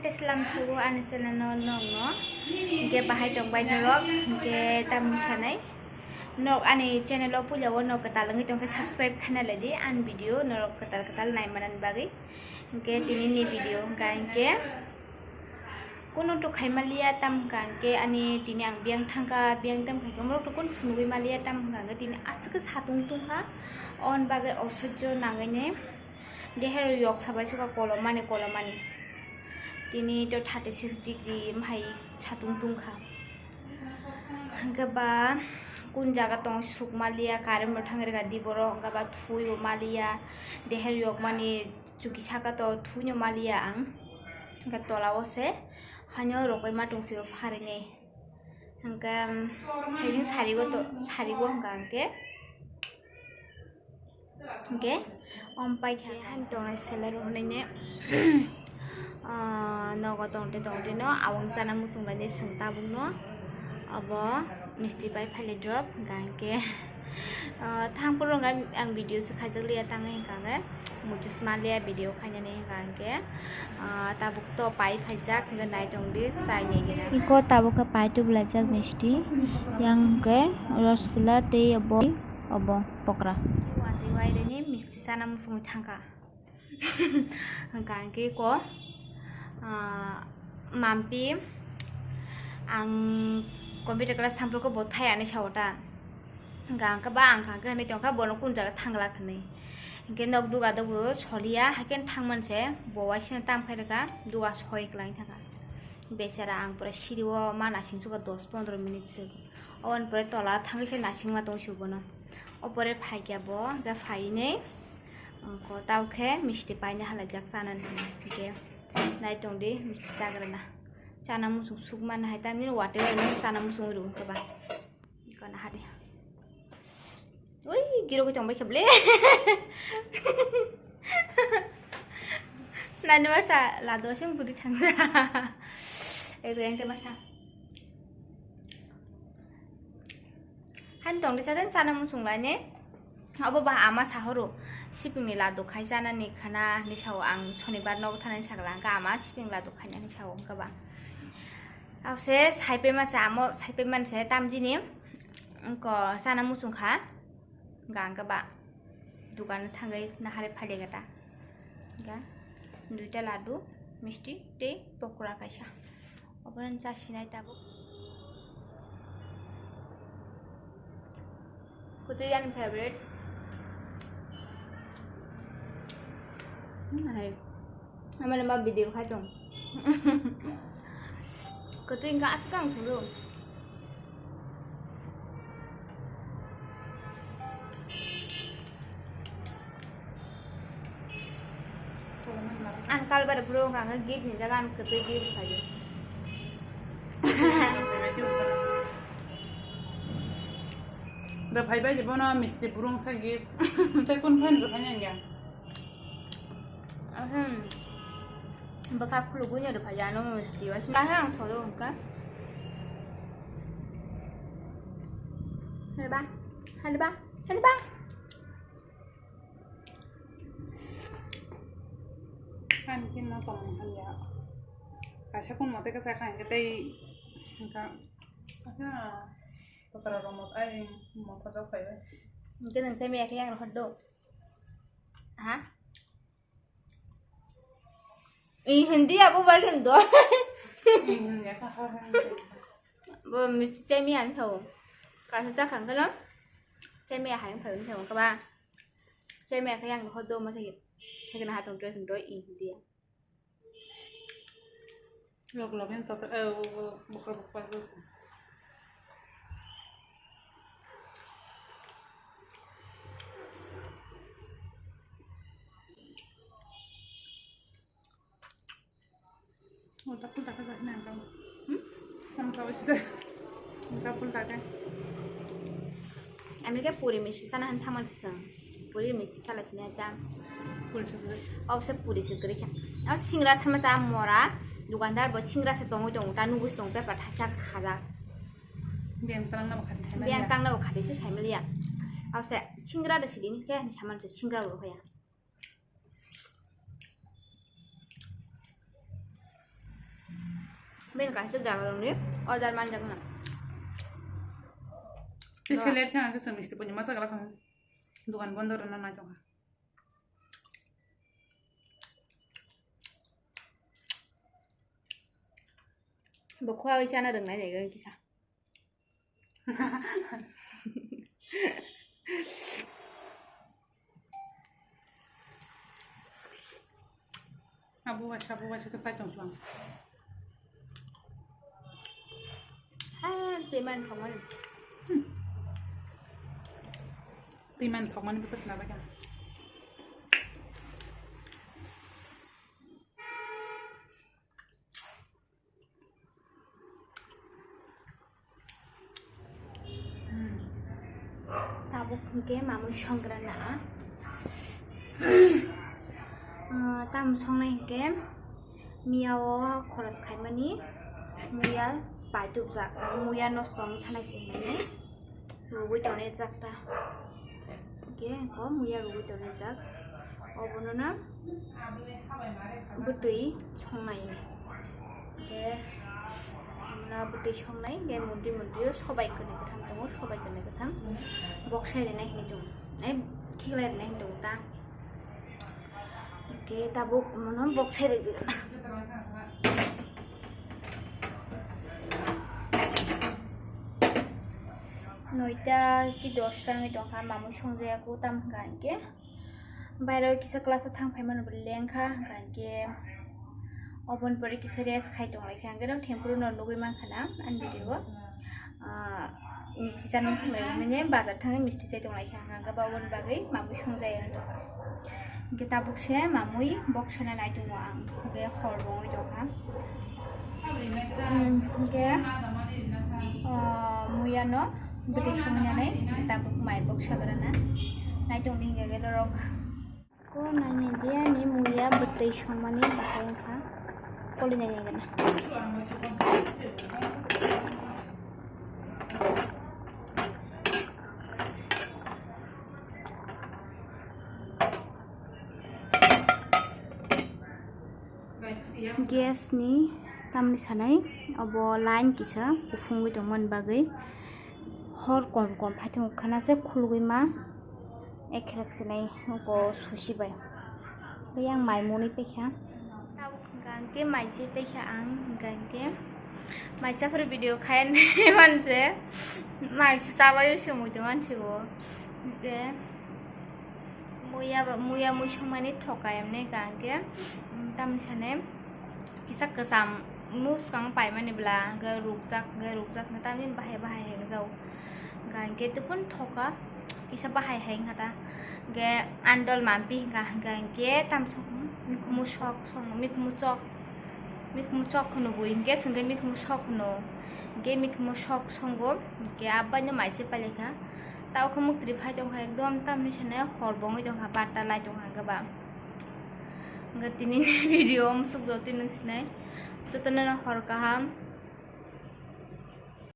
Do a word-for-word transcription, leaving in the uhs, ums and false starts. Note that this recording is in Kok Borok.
Teslam sugo ani channel no nokno. Hingke bahai tongbai norok, hingke tamni sanai. Nok ani channel o puila o nok kwtal wngwi tongkhe subscribe khaina laidi ani video norok kwtal kwtal naimanani bagwi. Hingke tini ni video hingka hingke kunu to khaimaliya tam hingka hingke ani tini ang biyang thangkha biyang tam khaikhe omorok to kunu phunugwi maliya tam hingka hingke tini aswk khe satung tungkha on bagwi osojjo nangwi ne. Deher yok sabai suka kolomani kolomani. Tini to thirty six degree hai satung tungkha. Hingke ba kun jaga tong suk maliya, current bo thang rega di borok, hingke ba thui bo maliya, deher yok mani chuki saka to thui no maliya ang. Hingke tola o se haino rokoi ma tong sio pharinei. Hingke, um, thaijing sarigo to, sarigo hingka hingke. Hingke, om paikha han tongnai seller rok hwnwi ne, ah, nogo tongte tongte no, awang chana muchung bai ne swng tabuk no, obo misti pai phali drop, hingka hingke, ah, thang phuru hingka ang video se khaijak liya tangwi hingka hingke, muchus ma liya video khainani hingka hingke, ah, tabuk to pai phaijak hingke nai tongdi chai ni gina. Iko tabuk khe pai tubulaijak misti, yang hingke rosgulla tei obo. Obo pokra. Watwi waireni misti chana muchungwi thangkha. Hwnkha hwnkhe ko, ah, mampi ang computer class thangphuru ko bo thai ani sao ta. Hwnkha hwnkhe ba ang kha hwnwi tongkha bono kun jaga thangla hwnwi. Hwnkhe nok duga dugu soliya haikhe thangman se bo waisino tam khai rwkha duga soi kwlai thangkha. Bechara ang pura siri o ma nasing suka dos pondro minute se. Oboni pore tola thangwi se nasingma tong si bono. O pore phaikya bo, hwnkhe phainwi, ko tao khe misti paina halaijak chanani hwnwi. Hwnkhe nai tongdi misti chagrana. Chana muchung sukmani hai tamni watwi wairokno chana muchung rw hwnkhe ba. Kono hade. Ui, girogwi tongbai khe ble. Nani masa lado sing budi thangsa. Ego yang te masa. Han tong de sadan chana muchung lai ne. Abo ba ama sahoro. Siping ni lado khai chana ni khana ni sao ang sonibar nogo thana ni sagla ang ama siping lado khai ni sao ang kaba. Abo se saipe ma sa amo saipe man se tamjini. Ko chana muchung kha. Hwnkha hwnkhe ba dukan o thangwi nahari phailaikha ta. Hwnkha duita ladu, misti tei pokora kaisa. Obono cha sinai tabuk. Kwtwi ani favorite. Hmm, hai. Amane ma video khai tong. Kwtwi hwnkha aswk ang thulu. Ang kalbar bro hwnkha ang gift ni jaga ang kwtwi gift khaio. Rwphai bai bono misti burung sa gift. Tei kun phan rwphai nang ya. Ahem. Bwkha khulugwi no rwphai ya, ano misti wa. Naha ang thodo hwnkha. Halba, halba, halba. Ani khe no tong hanya. Kaisa kun mote kasa kha hwnkhe tei hwnkha. Asa kotora rok mot ai motor rok phai bai. Hwnkhe nang sai maya khe yang rohor do. Ha? Ih, hindi abo bai khen do. Ih, hindi ka ha ha. Bo misti chai maya ni sao. Kaisa cha khang khe no. Chai maya hai phai ni sao ka ba. Chai maya khe yang ho do ma thai. Thai na ha tong tong do ih hindi. Lok lok en toto, eh, o, o, bokol bokol. Ulta pulta khe jakna ang tamo. Hmm? Tamo tamo sisa. Ulta pulta khe. Ami khe puri misti sana han thaman sisang. Puri misti sala sini aja. Puri se puri. Au se puri se kri kha. Au singra sama sa mora. Dukandar bo singra se tongoi tong ta nugus tong pe patha sa khala. Biang tang na bo khati sai mali. Biang tang na bo khati sai mali ya. Au se singra de sidi ni khe ni saman se singra bo ya. Bini kaisa jaga rokni order manjakna. Tei selek thang khe chwng misti pono masa gala khang. Dukan bondo rwna nai tongkha. Bo khwlai chana rwngnai de kisa. Abo waisa, abo waisa khe chai tong song. Ah, twi man thokmani. Twi man thokmani bwtwi khna bai kha. Tabuk hwnkhe mamui songkra na. Ah, tam songnai hwnkhe miya o khoros khaimani muya paitubjak, muya nosto wng thanai se hinwi rwgwi tonwi jak ta. Hwnkhe ko muya rwgwi tonwi jak. Obono no bwtwi songnai. Hwnkhe omono bwtwi songnai, hwnkhe mundri mundri o sobai kwnwi kwtham tongo, sobai kwnwi kwtham bok sai rwnai hinwi tongo, ai khiklai rwnai hinwi tongo ta. Hwnkhe tabuk omono bok sai rwgwi rwna. Noita ki dosta wngwi tongkha, mamui songjaya khe tamo hwnkha hinkhe. Bairo kisa class o thang phaimano bo lengkha, hwnkha hinkhe oboni pore kisa rest khai tonglaikha, hinkhe no thempuru no nugwi mankha na ani video o. Ah, misti chana swnglaimani bazar thangwi misti chai tonglaikha, hwnkha hinkhe oboni bagwi mamui songjaya wng tongkha. Hinkhe tabuk se mamui bok sana nai tongo ang, hinkhe hor bo wngwi tongkha. Hmm, hinkhe, ah, muya no bwtwi songnani tabuk mai bok sagrana nai tongdi hinkhe norok. Ko nainai di ani muya bwtwi songmani bahai wngkha. Koli nainai gana. Gas ni tamni sanai obo line kisa kufungwi tongmani bagwi hor kom kom phaitong khana se khulugwi ma ekherak sinai oko susi bai yang mai muni paikha. Tabuk hwnkha hwnkhe mai se paikha ang hwnkha hwnkhe mai saphuru video khayan manse mai se chabayo se muitu mansibo hwnkhe. Muya ba, muya mui songmani thoka emne ka hwnkhe, mm, tamni sane kisa kwcham muskang paimani bwla hwnkhe rukjak, hwnkhe rukjak hwnkhe tamni bahai bahai hwngjao. Hwnkha hwnkhe tubun thoka kisa bahai hai wngkha ta. Hwnkhe andol mampi hwnkha, hwnkha hwnkhe tamsok mikhumu sok song, mikhumu chok, mikhumu chok hwno bui hwnkhe swngkhe mikhumu sok hwno. Hwnkhe mikhumu sok songo, hwnkhe abbaino mai se pailekha. Tao khe muktri phai tongkha ekdom tamni sene hor bo wngwi tongkha, barta lai tongkha hwnkhe ba. Hwnkhe tini video o musuk jotwi nung sinai. Jotono no hor kaham,